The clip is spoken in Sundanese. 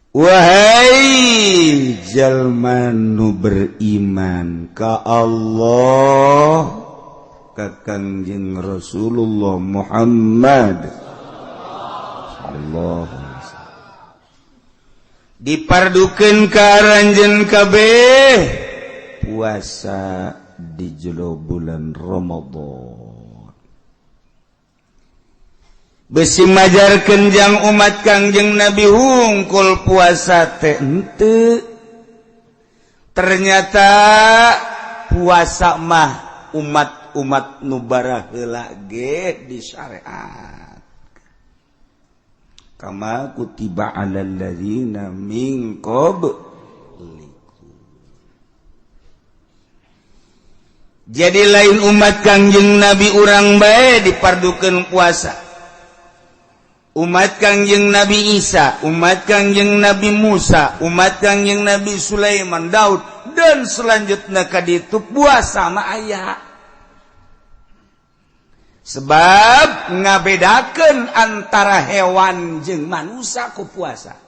Wahai jalma nu beriman ka Allah, ka Kangjeng Rasulullah Muhammad sallallahu alaihi wasallam, dipardukeun ka aranjeun kabeh puasa di jero bulan Ramadan. Besi majarkeun jang umat Kangjeng Nabi hungkul puasa teh henteu. Ternyata puasa mah umat-umat nu baraheula ge di syariat, kama kutiba alal ladzina min qablikum. Jadi lain umat Kangjeng Nabi urang bae dipardukeun puasa. Umat Kangjeng Nabi Isa, umat Kangjeng Nabi Musa, umat Kangjeng Nabi Sulaiman, Daud, dan selanjutnya ka ditu puasa mah aya, sebab ngabedakeun antara hewan jeung manusia ku puasa.